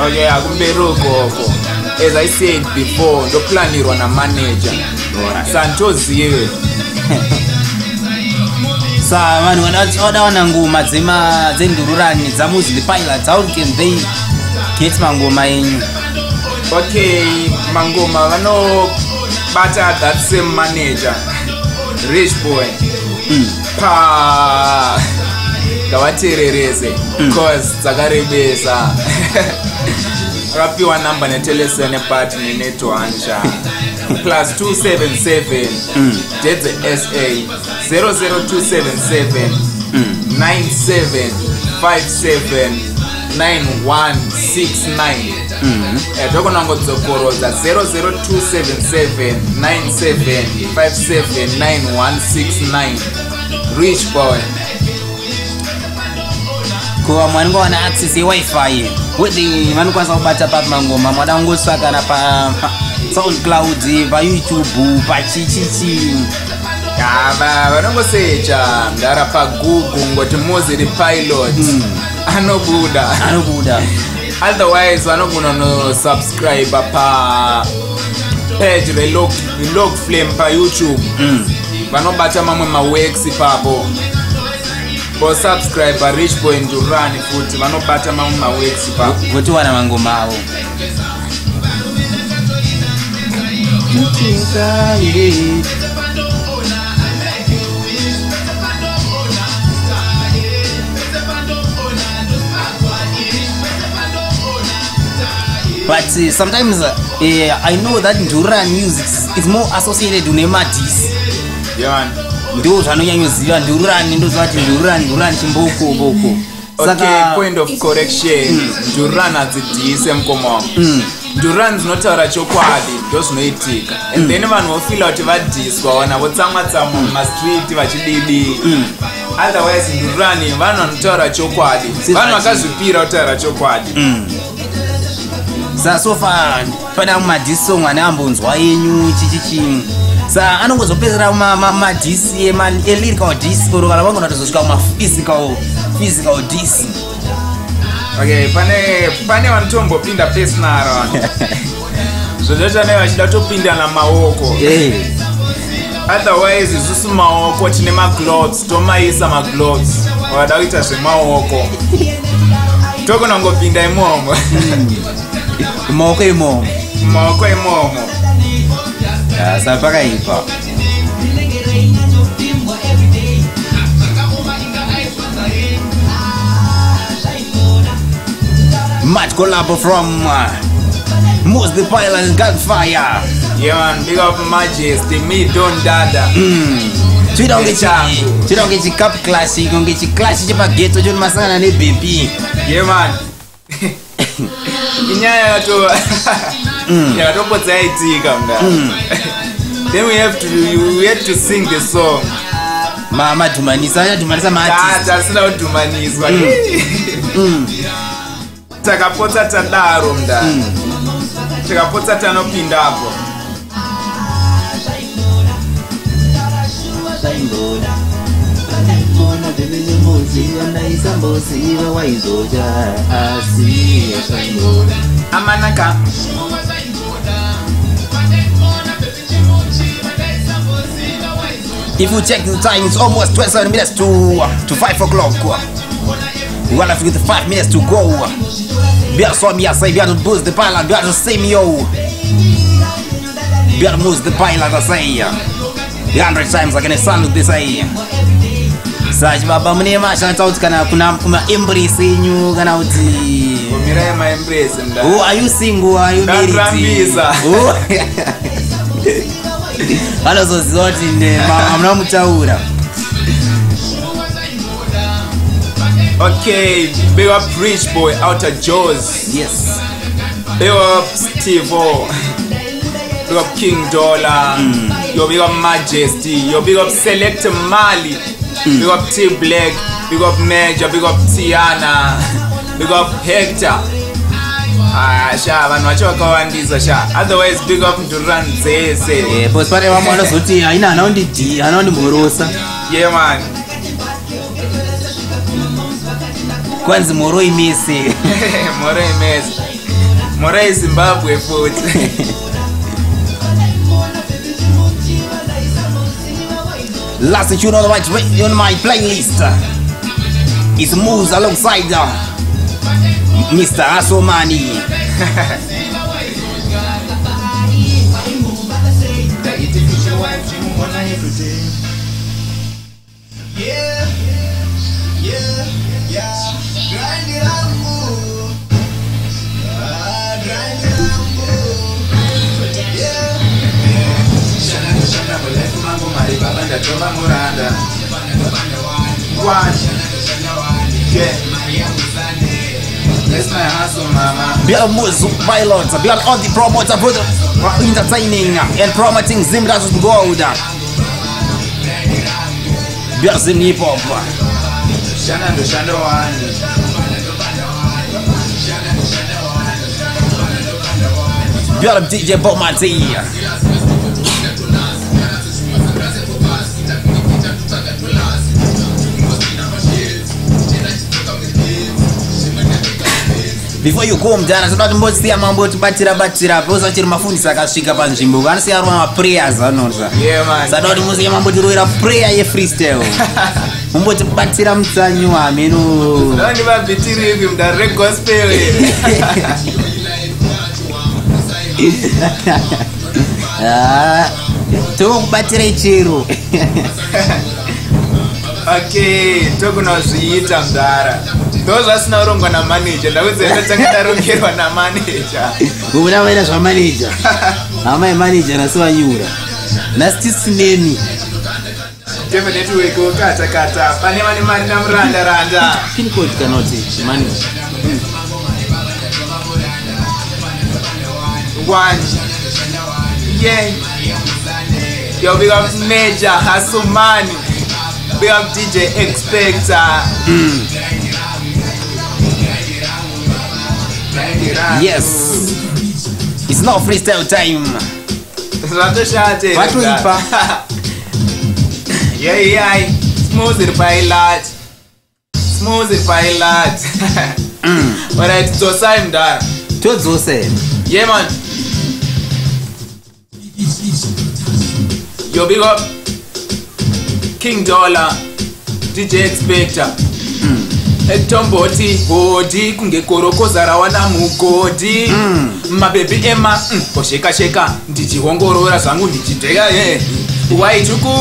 Okay, akumberi ukoko, as I said before, ndoplanirwa namanager, santozive. Sa vanhu vadawana ngoma dzendururani dzaMuzi the Pilot, how can they get mangoma enyu? Okay, mangoma vanobata that same manager, Rich Boy. Pa ngavateererese 'cause dzakarebesa. Akapiwa namba neTelecel but nenetwansha +277 dedze SA 00277 9757 9169. Tokonangodzokorodza 00277 9757 9169, Rich Boy. Ko vamwe vanenge vana access yeWiFi wethe vanokwanisa kubata papi mangoma? Mwada kungotsvakana pa SoundCloud, paYouTube, pachichichi? Ava vanongosecha mdara paGoogle, ngoti Muzi the Pilot, anobuda. Anobuda. Otherwise vanogona nosubscribe pa page relog Flame paYouTube. Vanobata mamwe maworks ipapo. Vosubscribe Rich Boy Ndurani futi, vanobata mamwe maworks ipapo. Votiwana mangoma avo. But sometimes I know that ndurani music is more associated nemadiss. Yeah. Ndo zvanonyanyoziva ndurani, ndoziva kuti ndurani, ndurani chimboko boko. Okay, point of correction, ndurani hadzidhise, mukoma wangu. Ndurani dzinotaura chokwadi, ndo zvinoitika, and then vanhu vofeela kuti vadhiswa, vana votsamwa-tsamwa mumastreet vachididi. Otherwise ndurani vanhu vanotaura chokwadi, vanhu vakazvipira kutaura chokwadi. Sa so far pane amwe madiss song ane ambonzwa yenyu chichichi, sa anongozopedzera madiss elyrical diss or kana vangona kutozosvika kumaphysical physical diss? Okay, pane vanotombopinda personal, vanhu zvochochane vachida kutopinda namaoko. Otherwise isusu maoko tine magloves, tomaisa magloves. Vada kuita zvemaoko togona kungopinda imomo. Maoko imomo. Maoko imomo. Sa pakaipa. Mad collab from Mos the Pilot and Gunfire. Yeah man, big up Majesty, me Don Dada. Toita kunge Changu. Toita kunge chicup clash, kunge chiclash chepaghetto choti masangana nebhebhi. Yeah man, inyaya yakatopotsa yaitika mnda. Then we had to sing the song. Madhumanisa, achadhumanisa maartist. Tasina kudhumaniswa, takapotsa tadaro mnda, takapotsa tanopindapo. Zvaimbona pandaimona ndinimboziva, ndaisamboziva waizoja, asi zvaimbona. Amanaka. If you check the time, it's almost 27 minutes to 5 o'clock. We got left with 5 minutes to go. Be saw me, I say, be to boost the pilot, be to see me, yo. Be to move the pilot, I say. The 100 times I can salute this, I. Sachi baba mune mashandisa kuti kana kuna kuma-embrace enyu kana kuti Mirai maembrace mnda. Oh, are you single? Are you married? Ndarambisa. Oh. Vanozoziva kuti hamuna mutaura. Okay, big up Rich Boy Outer Jaws. Big up Steve O. Big up King Dollar. Yo, big up Majesty. Yo, big up Select Mali. Big up T Black. Big up Major. Big up Tiana. Big up Hector. Ah, sha vanhu vacho vakawandisa sha. Otherwise big up Ndurani dzese. Because pane vamwe vanozoti haina, hana undidhi, hana undimhorosa. Yeah man. Kwanzi mhoro imese. Mhoro imese. Morai Zimbabwe futi. Last tune on my playlist is Moves alongside Mr. Asomani. Yeah, yeah, yeah. Grind it up, move. Grind it up, move. Yeah, yeah. Shana shana mulefu mangu mari baba ndatova muranda. One. Yeah. That's my hustle, mama. Bill Moose Pilot, Bill all the promoter for entertaining and promoting Zim that is gold. Bill Zim hip hop. Shana ndo shando one. Bill DJ Bomati. Before you go mudhara, toda kuti mbosiya mambotibatira batira pose chiri mafundisi akasvika panzvimbo vanosiya rova maprayers vanonza. Yeah, man. Sada kuti musiye mambotirovera prayer yefreestyle. Mumbotibatira mutsanyu hameno. Ndondivabvitiripi mudare regospel. Ah, tokubatsirai chero. Okay, tokunozviita mudhara. Ndo zvasina kurongwa namanager, ndakuziva ndatanga ndarongerwa namanager. Kubuda vaina zvamanager. Hama yemanager nhasi vanyura. Nhasi tisineni. Teve network wokata kata pane vane mari namuranda randa. Pin code kana kuti manager. One. Yeah. Yo, big up Major Hasumani. Big up DJ Expector. Yes. It's not freestyle time. Zvatoshate. Vatoipa. Yeah, yeah. Smooth pilot. Smooth pilot. Alright, dzosai mudhara. Todzose. Yeah, man. Yo, big up King Dollar, DJ Expector. Tomboti hodi kunge korokoza rawana mugodhi. Mabhebhi ema kosheka sheka ndichiongorora zvangu ndichidheka waichuku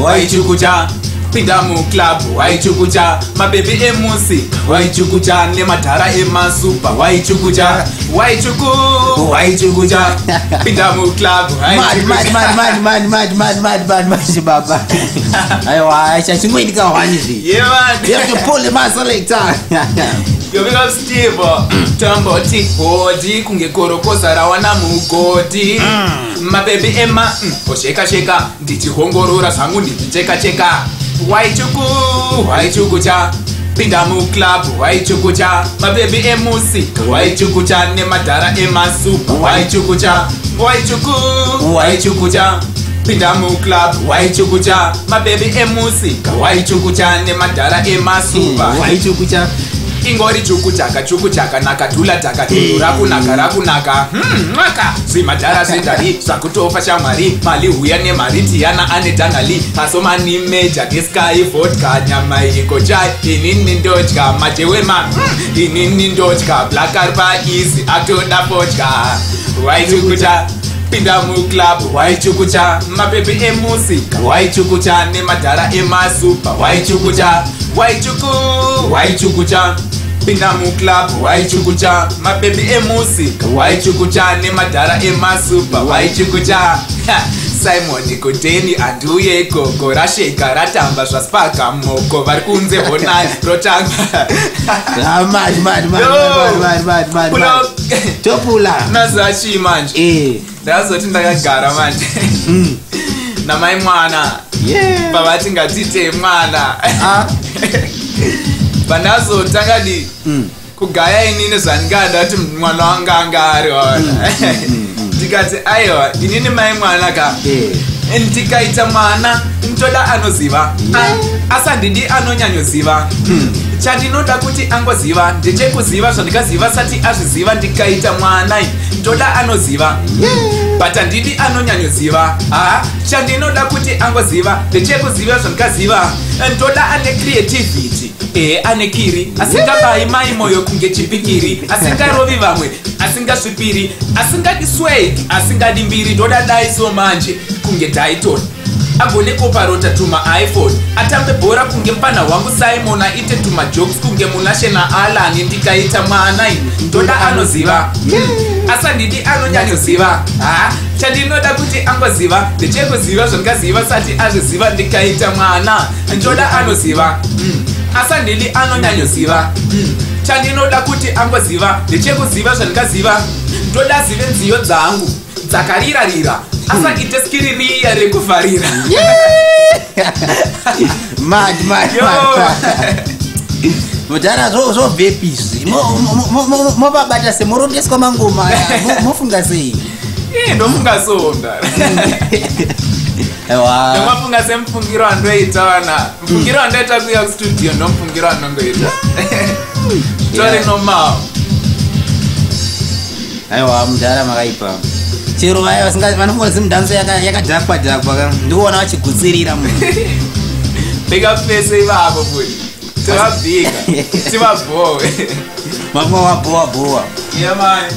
waichukucha pinda muclub waichukucha mabhebhi emusi waichukucha nemadhara emasupa waichukucha waichuku waichukucha pinda muclub Mad, mad, mad, mad, mad, mad, mad, mad, mad, mad, baba. Aiwa, chachingoitika hwani zvi. Yeah, man. You have to pull the man selector. Yo, big up Steve. Tomboti hodi kunge korokoza rawana mugodhi. Mabhebhi ema kosheka sheka ndichihongorora zvangu ndichicheka cheka. Waichuku waichukucha pinda muclub waichukucha mabhebhi emusi waichukucha nemadhara emasupa waichukucha waichuku waichukucha pinda muclub waichukucha mabhebhi emusi waichukucha nemadhara emasupa Waichukucha. Ingori chukuchaka chukuchaka naka dhula dhaka dhulu rakunaka rakunaka mwaka zvimadhara zvedhari zvakutofa shamwari mali huya nemari tiyana ane dhangali asomani meja gesky vodka nyama iko chai inini ndodya majewema inini ndodya black ari paeasy atoda fodya waichukucha pinda muclub waichukucha mabhebhi emusi waichukucha nemadhara emasupa waichukucha waichuku waichukucha pinda muclub waichukucha mabhebhi emusi waichukucha nemadhara emasupa waichukucha. Simon Koteni andiuye gogo rasheka ratamba zvaspaka moko vari kunze honai rotanga. Ah, mad, mad, mad, Yo. mad, mad, mad, mad, Pull mad. up. Topula. Naziva chii manje? Ndakazoti ndakagara manje namai mwana. Yeah. Pavati ngatiite mwana. Ah. Pandazotanga di kugaya inini zvandingada kuti mwana wanga anga ari waona, ndikati aiwa, inini mai mwana ka, ndikaita mwana ntoda anoziva. Asi handidi anonyanyoziva. Chandinoda kuti angoziva ndechekuziva zvandikaziva sati azviziva. Ndikaita mwana, ndoda anoziva, but handidi anonyanyoziva. Ha, chandinoda kuti angoziva ndechekuziva zvandikaziva. Ndoda ane creativity, ehe, ane kiri, asingabayi mai moyo kunge chipikiri, asingarovi vamwe, asingasvipiri, asingadi swag, asingadi mbiri. Ndoda dai so manje kunge Daiton, agone kuparota tuma iPhone, atambe bhora kunge mupana wangu Simon, aite tumajokes kunge Munashe naAlan. Ndikaita mwana, ndoda anoziva, asandidi anonyanyoziva. Ha, chandinoda kuti angoziva ndechekuziva zvandikaziva sati azviziva. Ndikaita mwana, ndoda anoziva, asandidi anonyanyoziva. Chandinoda kuti angoziva ndechekuziva zvandikaziva. Ndoda zive nziyo dzangu dzakarirarira, asaite skiririya rekuvharira. Mad, mad. Yo. Mad, mudhara, zvobvepi izvi? Movabata semurondeswa mangoma aya. Mofunga sei? Ii, ndofunga so, mdara. Aiwa. Ndomafunga semufungiro andoita vana, mufungiro andoita kuuya kustudio ndomufungiro anongoita tori normal. Aiwa, mudhara, makaipa. Chero vaya vanofunga kuti zimudhanso yakadhakwa dhakwa ka, ndikuona vachigutsirira munhu. Big up pese ivavo futi, tivabhiga, tivabhowe. Mafunga wabhowa bhowa. Yeah man.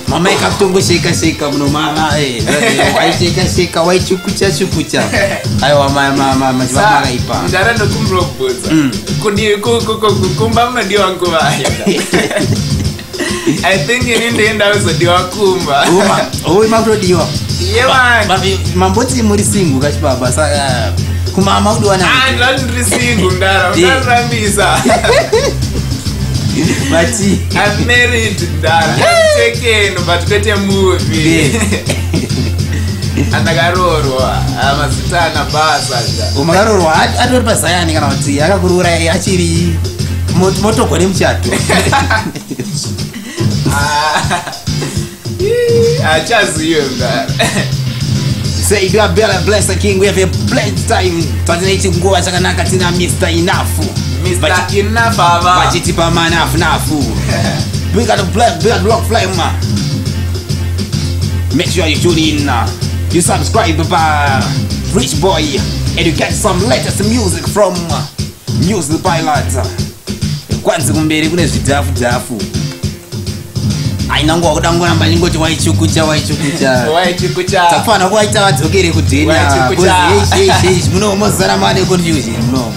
Mama ikakutongosheka sheka muno, mama waisheka sheka, waichukucha chukucha. Aiwa, makaipa. Mudhara, ndokumbira kubvunza. Kumba munodiwa nguvai? I think ini ndienda kuzodiwa kumba. Ui, makutodiwa. Yeah man. Mamboti muri single kachibaba, saka kumama kudiwa na Ah, ndinoti ndiri single, mudhara. Undarambisa. Vati I'm married, mudhara. I'm taken, but kwete movie. Andakaroorwa, mazita ana basa sha. Makaroorwa atori pazayani kana kuti akakuroora achiri motogwa nemuchato? Ah, ii, hachazive, mudhara. Say you are better, bless the king. We have a blessed time. Tatine chinguva chakanaka tina Mr Enough. Mr Enough ava. Vachitipa manafu nafu. Big up the black, big up Block Flame. Make sure you tune in. You subscribe by Rich Boy and you get some latest music from Music Pilot. Kwanzi kumberi kune zvidhafu dhafu. Aina nguva kuda ngoramba ndingoti waichukucha waichukucha. Waichikucha. Tafanira kuvaita vadzokere kudheni. Waichukucha. Muno mozara mane confusion munomo.